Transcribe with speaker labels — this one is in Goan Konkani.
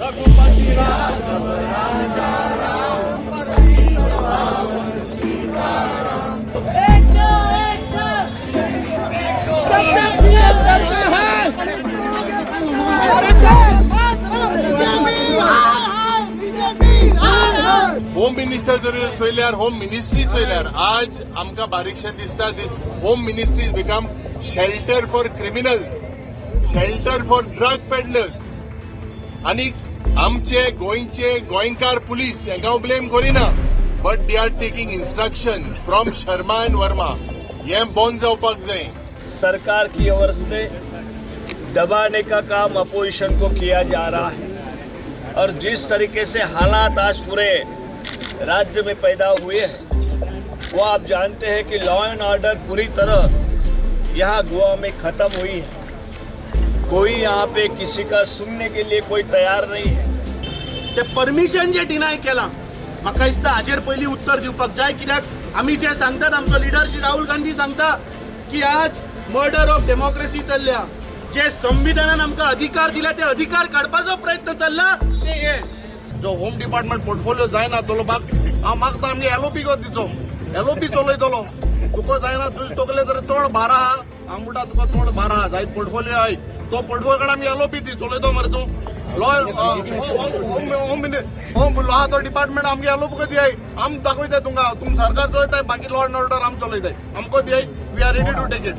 Speaker 1: रघुपति राघव राजा राम पतित पावन सीताराम।
Speaker 2: एक दो, एक दो। सीएम करते हैं। बीजेपी हाय हाय।
Speaker 3: होम मिनिस्टर जरी चोयल्यार, होम मिनिस्ट्री चोयल्यार, आज आमकां बारीकशें दिसता, this home ministry is become shelter for criminals, shelter for drug peddlers. आनी आमचे गोंयचे गोंयकार पुलीस हांकां हांव ब्लेम करिना, but they are taking instruction from Sharma and Verma. हें बंद जावपाक जाय.
Speaker 4: सरकार की ओर से दबाने का काम अपोजिशन को किया जा रहा है और जिस तरीके से हालात आज पूरे राज्य में पैदा हुए हैं, वो आप जानते हैं कि लॉ एंड ऑर्डर पूरी तरह यहाँ गोवा में ख़त्म हुई है। कोई यहाँ पे किसी का सुनने के लिए कोई तैयार नहीं है।
Speaker 5: ते परमिशन जे डिनाय केलां, म्हाका दिसता हाजेर पयलीं उत्तर दिवपाक जाय, कित्याक आमी जे सांगतात, आमचो लिडर श्री राहुल गांधी सांगता की आज मर्डर ऑफ डेमोक्रेसी चल्ल्या. जे संविधानान आमकां अधिकार दिल्या, ते अधिकार काडपाचो प्रयत्न चल्ला ते हे.
Speaker 6: जो होम डिपार्टमेंट पोर्टफोलिओ जायना तलो बाग हांव मागता, आमगे एलओपी कर दिचो, एलओपी चलयतलो. तुका जायना, तुजे तकले तर चड भार आहा. हांव म्हणटा, तुका चड भार आहा, जायत पोर्टफोलिओ आहाय, तो पोर्टफोलिओ कडेन आमी एलओपी दी, चलयतो मरे तूं. लॉ होम होम होम आहा तो डिपार्टमेंट आमगे एलओपी दियाय, आम दाखयताय तुमकां. तुम सरकार चलयताय, बाकी लॉ एंड ऑर्डर आम चलयताय. आमकां दियाय, we are ready to take it.